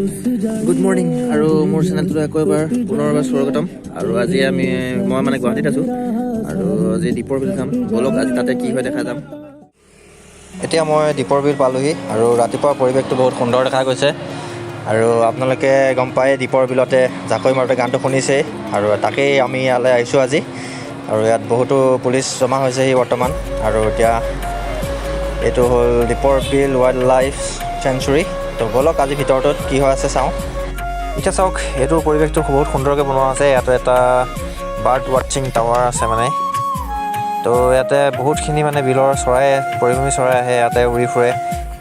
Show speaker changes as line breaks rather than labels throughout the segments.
Good morning আৰু মোৰ চেনেলটোলৈ আকৌ এবাৰ পুনৰবাৰ স্বাগতম। আৰু আজি মই মানে গুৱাহাটীত আছোঁ আৰু আজি দীপৰ বিল যাম। ব'লক, আজি তাতে কি হয় দেখা যাম।
এতিয়া মই দীপৰ বিল পালোহি আৰু ৰাতিপুৱা পৰিৱেশটো বহুত সুন্দৰ দেখা গৈছে। আৰু আপোনালোকে গম পায়, দীপৰ বিলতে জাকৈ মাৰোঁতে গানটো শুনিছেই আৰু তাকেই আমি ইয়ালৈ আহিছোঁ আজি। আৰু ইয়াত বহুতো পুলিচ জমা হৈছেহি বৰ্তমান। আৰু এতিয়া এইটো হ'ল দীপৰ বিল ৱাইল্ড লাইফ চেঞ্চুৰী। তো ব'লক, আজি ভিতৰটোত কি হৈ আছে চাওঁ। এতিয়া চাওক, এইটো পৰিৱেশটো বহুত সুন্দৰকৈ বনোৱা আছে। ইয়াতে এটা বাৰ্ড ৱাটছিং টাৱাৰ আছে। মানে তো ইয়াতে বহুতখিনি মানে বিলৰ চৰাই, পৰিভ্ৰমী চৰাই আহে, ইয়াতে উৰি ফুৰে।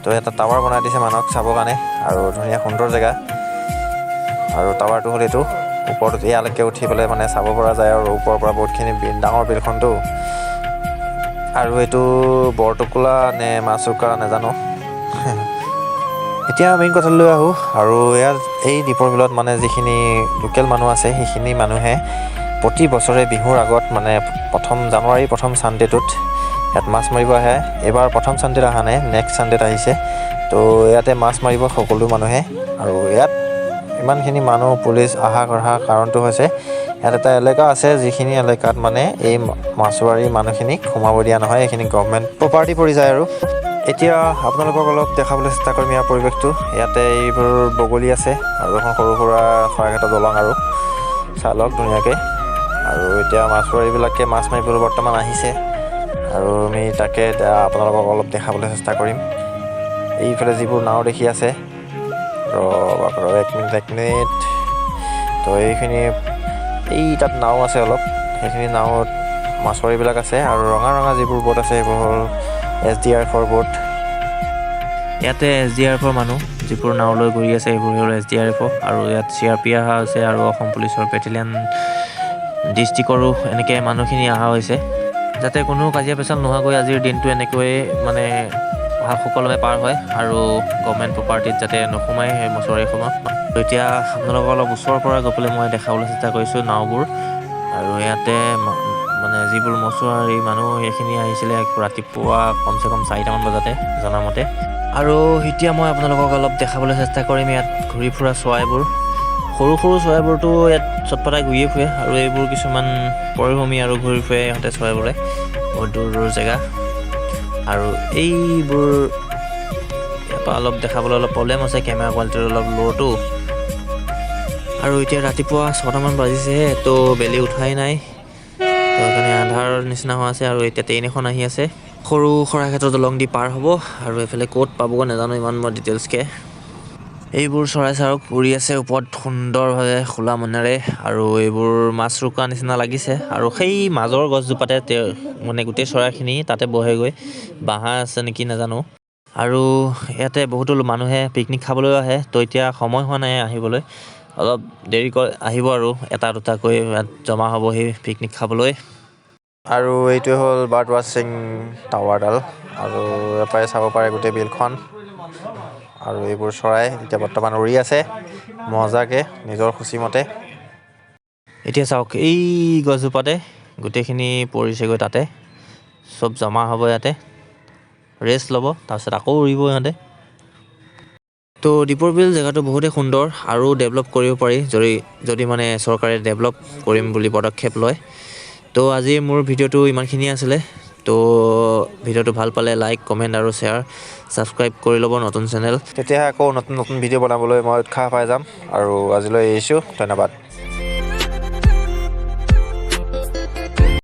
তো এটা টাৱাৰ বনাই দিছে মানুহক চাবৰ কাৰণে আৰু ধুনীয়া সুন্দৰ জেগা। আৰু টাৱাৰটো হ'ল এইটো, ওপৰত ইয়ালৈকে উঠি পেলাই মানে চাব পৰা যায় আৰু ওপৰৰ পৰা বহুতখিনি বিল, ডাঙৰ বিলখনটো। আৰু এইটো বৰটোকোলা নে মাছৰোকা নাজানো। এতিয়া মেইন কথালৈ আহোঁ। আৰু ইয়াত এই দীপৰ বিলত মানে যিখিনি লোকেল মানুহ আছে, সেইখিনি মানুহে প্ৰতি বছৰে বিহুৰ আগত, মানে প্ৰথম জানুৱাৰী প্ৰথম ছানডেটোত ইয়াত মাছ মাৰিব আহে। এইবাৰ প্ৰথম ছানডেত অহা নাই, নেক্সট ছানডেত আহিছে। তো ইয়াতে মাছ মাৰিব সকলো মানুহে। আৰু ইয়াত ইমানখিনি মানুহ, পুলিচ অহা কৰাৰ কাৰণটো হৈছে ইয়াত এটা এলেকা আছে, যিখিনি এলেকাত মানে এই মাছোৱাৰী মানুহখিনিক সোমাব দিয়া নহয়। এইখিনি গভমেণ্ট প্ৰপাৰ্টি পৰি যায়। আৰু এতিয়া আপোনালোকক অলপ দেখাবলৈ চেষ্টা কৰিম ইয়াৰ পৰিৱেশটো। ইয়াতে এইবোৰ বগলী আছে আৰু এখন সৰু সুৰা শৰাইঘাটৰ দলং। আৰু চাই লওক ধুনীয়াকৈ। আৰু এতিয়া মাছোৱাৰীবিলাকে মাছ মাৰিবলৈ বৰ্তমান আহিছে আৰু আমি তাকে এতিয়া আপোনালোকক অলপ দেখাবলৈ চেষ্টা কৰিম। এইফালে যিবোৰ নাও দেখি আছে, ৰ'ব ৰ'ব, এক মিনিট, এক মিনিট। তো এইখিনি, এই তাত নাও আছে অলপ, সেইখিনি নাৱত মাছোৱাৰীবিলাক আছে। আৰু ৰঙা ৰঙা যিবোৰ বোট আছে, সেইবোৰ হ'ল এছডিআৰএফৰ বোট।
ইয়াতে এছডিআৰএফৰ মানুহ যিবোৰ নাও লৈ ঘূৰি আছে, সেইবোৰ হ'ল এছডিআৰএফৰ। আৰু ইয়াত চিআৰপি অহা হৈছে আৰু অসম পুলিচৰ বেটেলিয়ন, ডিষ্ট্ৰিক্টৰো এনেকৈ মানুহখিনি অহা হৈছে, যাতে কোনো কাজিয়া পেচাল নোহোৱাকৈ আজিৰ দিনটো এনেকৈয়ে মানে সুকলমে পাৰ হয় আৰু গভমেণ্ট প্ৰপাৰ্টিত যাতে নোসোমায় সেই মছুৱাৰীসমূহ। এতিয়া আপোনালোকক অলপ ওচৰৰ পৰা গৈ পেলাই মই দেখাবলৈ চেষ্টা কৰিছোঁ নাওবোৰ। আৰু ইয়াতে মানে যিবোৰ মছুৱাৰী মানুহ, সেইখিনি আহিছিলে ৰাতিপুৱা কমচে কম 4টামান বজাতে জনামতে। আৰু এতিয়া মই আপোনালোকক অলপ দেখাবলৈ চেষ্টা কৰিম ইয়াত ঘূৰি ফুৰা চৰাইবোৰ। সৰু সৰু চৰাইবোৰতো ইয়াত চটফটাই ঘূৰিয়ে ফুৰে আৰু এইবোৰ কিছুমান পৰিভ্ৰমী আৰু ঘূৰি ফুৰে ইহঁতে চৰাইবোৰে বহুত দূৰ দূৰ জেগা। আৰু এইবোৰ ইয়াৰ পৰা অলপ দেখাবলৈ অলপ প্ৰব্লেম হৈছে, কেমেৰা কোৱালিটিটো অলপ ল'টো। আৰু এতিয়া ৰাতিপুৱা 6টামান বাজিছেহে, তো বেলি উঠাই নাই, তো সেইকাৰণে আন্ধাৰ নিচিনা হৈ আছে। আৰু এতিয়া ট্ৰেইন এখন আহি আছে, সৰু শৰাইঘাটৰ দলং দি পাৰ হ'ব আৰু এইফালে ক'ত পাবগৈ নাজানো ইমান মই ডিটেইলছকৈ। এইবোৰ চৰাই চাওক, উৰি আছে ওপৰত সুন্দৰভাৱে খোলা মনেৰে। আৰু এইবোৰ মাছ ৰোকা নিচিনা লাগিছে। আৰু সেই মাজৰ গছজোপাতে তেওঁ মানে গোটেই চৰাইখিনি তাতে বহেগৈ, বাঁহা আছে নেকি নাজানো। আৰু ইয়াতে বহুতো মানুহে পিকনিক খাবলৈও আহে। তো এতিয়া সময় হোৱা নাই আহিবলৈ, অলপ দেৰিকৈ আহিব আৰু এটা দুটাকৈ ইয়াত জমা হ'বহি পিকনিক খাবলৈ।
আৰু এইটোৱে হ'ল বাৰ্ড ৱাচিং টাৱাৰডাল আৰু ইয়াৰ পৰাই চাব পাৰে গোটেই বিলখন। আৰু এইবোৰ চৰাই এতিয়া বৰ্তমান উৰি আছে মজাকে নিজৰ খুচি মতে।
এতিয়া চাওক, এই গছজোপাতে গোটেইখিনি পৰিছেগৈ, তাতে চব জমা হ'ব, ইয়াতে ৰেষ্ট ল'ব, তাৰপিছত আকৌ উৰিব ইহঁতে। তো দীপৰ বিল জেগাটো বহুতেই সুন্দৰ আৰু ডেভেলপ কৰিব পাৰি, যদি যদি মানে চৰকাৰে ডেভেলপ কৰিম বুলি পদক্ষেপ লয়। তো আজি মোৰ ভিডিঅ'টো ইমানখিনিয়ে আছিলে। তো ভিডিঅ'টো ভাল পালে লাইক, কমেণ্ট আৰু শ্বেয়াৰ, ছাবস্ক্ৰাইব কৰি ল'ব, নতুন চেনেল।
তেতিয়াহে আকৌ নতুন নতুন ভিডিঅ' বনাবলৈ মই উৎসাহ পাই যাম। আৰু আজিলৈ এৰিছোঁ, ধন্যবাদ।